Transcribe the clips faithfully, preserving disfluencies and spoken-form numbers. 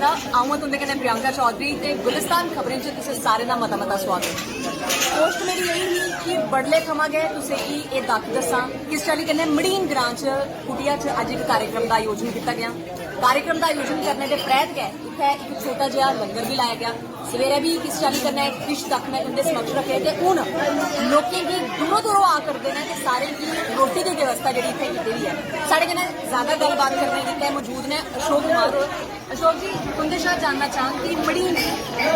अ'ऊं आं तुं'दे कन्नै प्रियंका चौधरी ते गुलिस्तान खबरें च तुसें सारें दा मता मता स्वागत। कोशश मेरी यही ही कि बडले थमां गै तुसें गी एह् दक्ख दस्सां किस चाल्ली कन्नै मड़ीन ग्रां च कुटिया च अज्ज इक कार्यक्रम दा आयोजन कीता गेआ। कार्यक्रम दा आयोजन करने दे परैंत गै इत्थै इक छोटा जेहा लंगर बी लाया गेआ। सवेरै बी किस चाल्ली कन्नै किश दक्ख में तुं'दे समक्ष रक्खे ते हून लोकें गी दूरों दूरों आ करदे न ते सारें गी रोटी दी व्यवस्था जेह्ड़ी इत्थै कीती दी ऐ। साढ़े कन्नै ज्यादा गल्लबात करने गित्तै मौजूद न अशोक कुमार होर। अशोक जी, तुं'दे शा जानना चाहंग कि मड़ीन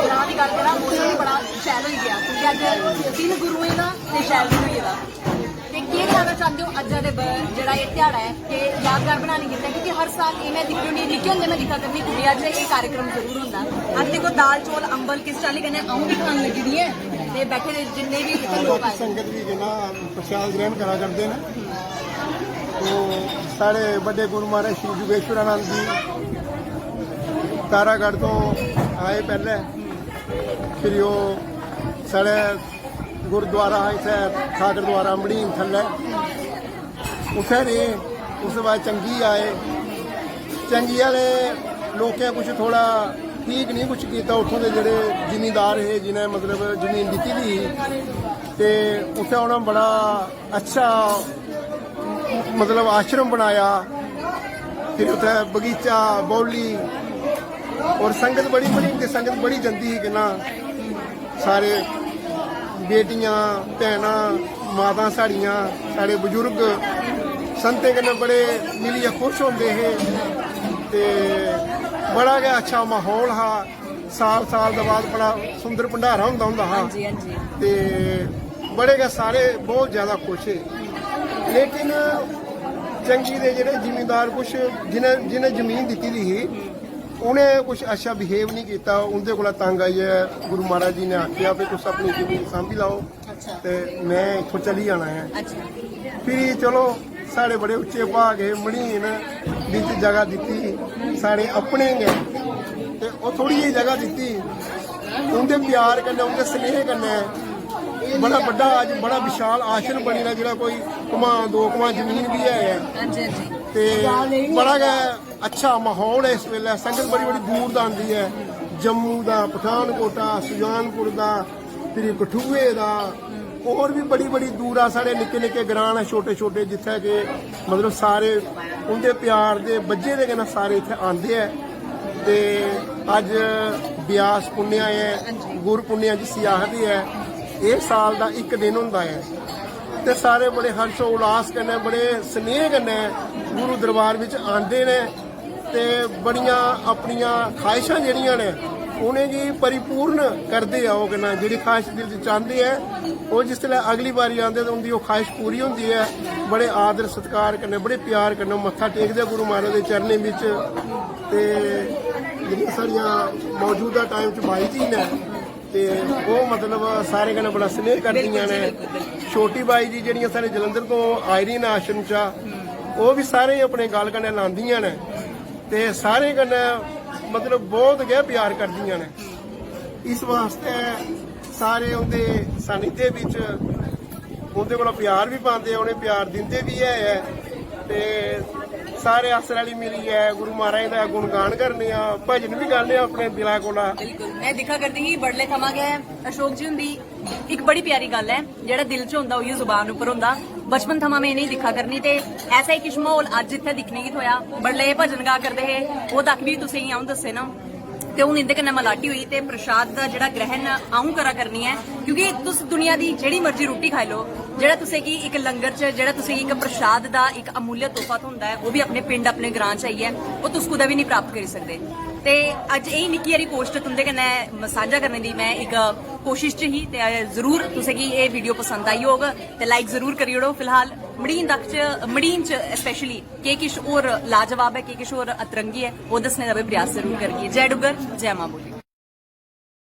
ग्रां दी गल्ल करां, मौसम बी बड़ा शैल होई गेआ क्योंकि अज्ज तिन्न गुरुएं दा ते शैल दिन होई गेदा। ते केह् कहना चाहंदे हो अज्जा दे ब-, जेह्ड़ा एह् ध्याड़ा ऐ, एह् यादगार बनाने गित्तै? क्योंकि हर साल एह् में दिक्खी होनी, निक्के होंदे में दिक्खा करनी कुड़िया च एह् कार्यक्रम जरूर होंदा। अज्ज देखो दाल चौल अंबल किस चाल्ली कन्नै अ'ऊं बी खान लगी दी ऐ ते बैठे दे जिन्ने बी इत्थै लोक आए दे। संगत भी जिन्ना प्रसाद ग्रहण करा करदे न। तो साढ़े बड़े गुरु महाराज श्री युगेश्वरानंद जी तारागढ़ तो आए पैह्ले, फिर ओह् साढ़े गुरुद्वारा इत्थै ठाकर द्वारा मड़ीन थल्लै, उत्थै रेह्। उसदे बाद चंगी आए, चंगी आह्ले लोकें कुछ थोह्ड़ा ठीक नहीं कुछ कीता, उत्थों दे जेह्ड़े जिमींदार हे जिनें मतलब जमीन दित्ती दी ही ते उत्थै उ'नें बड़ा अच्छा मतलब आश्रम बनाया, फिर उत्थै बगीचा, बौली, और संगत बड़ी, बड़ी, संगत बड़ी जंदी ही किन्ना। सारे बेटियां, भैनां, मातां साढ़ियां, साढ़े बजुर्ग संतें कन्नै बड़े मिलियै खुश होंदे हे ते बड़ा गै अच्छा म्हौल हा। साल साल दे बाद बड़ा सुंदर भंडारा होंदा होंदा हा। हां जी, हां जी। ते बड़े गै सारे बहुत ज्यादा खुश हे। लेकिन चंगी दे जेह्ड़े जिमींदार कुछ जिनें, जिनें जमीन दित्ती दी ही, उ'नें कुछ अच्छा बिहेव नहीं कीता। उं'दे कोला तंग आइयै गुरु महाराज जी ने आखेआ भी तुस अपनी जमीन सांभी लैओ अच्छा। ते में इत्थों चली जाना ऐ। अच्छा। फिर चलो साढ़े बड़े उच्चे भाग हे, मड़ीन बिच जगह दित्ती साढ़े अपने गै, ते ओह् थोड़ी जेही जगह दित्ती, उं'दे प्यार कन्नै, उं'दे स्नेह कन्नै बड़ा बड्डा अज्ज बड़ा विशाल आश्रम बनी दा, जेह्ड़ा कोई कमां दो कमां जमीन बी है ऐ। हां जी, हां जी। ते बड़ा गै अच्छा म्हौल ऐ इस बेल्लै। संगत बड़ी बड़ी दूर दा आंदी ऐ, जम्मू दा, पठानकोटा, सुजानपुर दा, फिर कठुए दा, और भी बड़ी बड़ी दूरा साढ़े निक्के निक्के ग्रां न, छोटे छोटे, जित्थै के मतलब सारे उं'दे प्यार दे बज्झे दे कन्नै सारे इत्थै आंदे ऐ। ते अज्ज ब्यास पुन्नेआ ऐ, गुर पुन्नेआ जिसी आखदे ऐ, एह् साल दा इक दिन होंदा ऐ। ते सारे बड़े हर्ष उल्लास कन्नै, बड़े स्नेह कन्नै गुरु दरबार बिच आंदे न ते बड़ियां अपनियां ख्वाहिशां जेह्ड़ियां न उ'नेंगी परिपूर्ण करदे आ। ओह् कन्नै जेह्ड़ी ख्वाहिश दिल च चांह्दे ऐ, ओह् जिसलै अगली बारी आंदे ते उं'दी ओह् ख्वाहिश पूरी होंदी ऐ। बड़े आदर सत्कार कन्नै, बड़े प्यार कन्नै मत्था टेकदे गुरु महाराज दे चरणें बिच। ते जेह्ड़ियां साढ़ियां मौजूदा टाइम च बाई जी न, ते ओह् मतलब सारें कन्नै बड़ा स्नेह करदियां न। बिल्कुल जी, बिल्कुल, बिल्कुल। छोटी बाई जी जेह्ड़ियां साढ़े जलंधर तो आई दियां न आश्रम चा, ओह् बी सारें गी अपने गल कन्नै लांदियां न ते सारें कन्नै मतलब बहुत गै प्यार करदियां न। इस वास्तै सारे उं'दे सानिध्य बिच उं'दे कोला प्यार बी पांदे, उ'नें प्यार दिंदे बी है ऐ। ते सारे अस रली मिलियै गुरु महाराज दा गुणगान करने आं, भजन बी गाने आं अपने दिला कोला। बिल्कुल, में दिक्खा करदी ही बडले थमां गै अशोक जी हुंदी इक बड़ी प्यारी गल्ल ऐ, जेह्ड़ा दिल च होंदा उ'ऐ जुबान उप्पर होंदा। बचपन थमां में इ'नेंगी दिक्खा करनी ते ऐसा ही किश म्हौल अज्ज इत्थै दिक्खने गी थ्होआ। बडले एह् भजन गा करदे हे, ओह् तक बी तुसेंगी अ'ऊं दस्से न। ते हून इंदे कन्नै मलाटी होई ते प्रसाद दा जेह्ड़ा ग्रहण अ'ऊं करा करनी ऐ, क्योंकि तुस दुनिया दी जेह्ड़ी मर्जी रुट्टी खाई लैओ, जेह्ड़ा तुसें गी इक लंगर च, जेह्ड़ा तुसें गी इक प्रसाद दा इक अमूल्य तोहफा थ्होंदा ऐ, ओह् बी अपने पिंड, अपने ग्रां च आइयै, ओह् तुस कुतै बी निं प्राप्त करी सकदे। ते अज्ज एह् निक्की हारी पोस्ट तुं'दे कन्नै सांझा करने दी में इक कोशिश च ही, ते जरूर तुसें गी एह् वीडियो पसंद आई होग ते लाइक जरूर करी ओड़ो। फिलहाल मड़ीन तक च, मड़ीन च स्पेशली केह् किश होर लाजवाब ऐ, केह् किश होर अतरंगी ऐ, ओह् दस्सने दा बी प्रयास जरूर करगी। जय डुग्गर, जय मां बोली।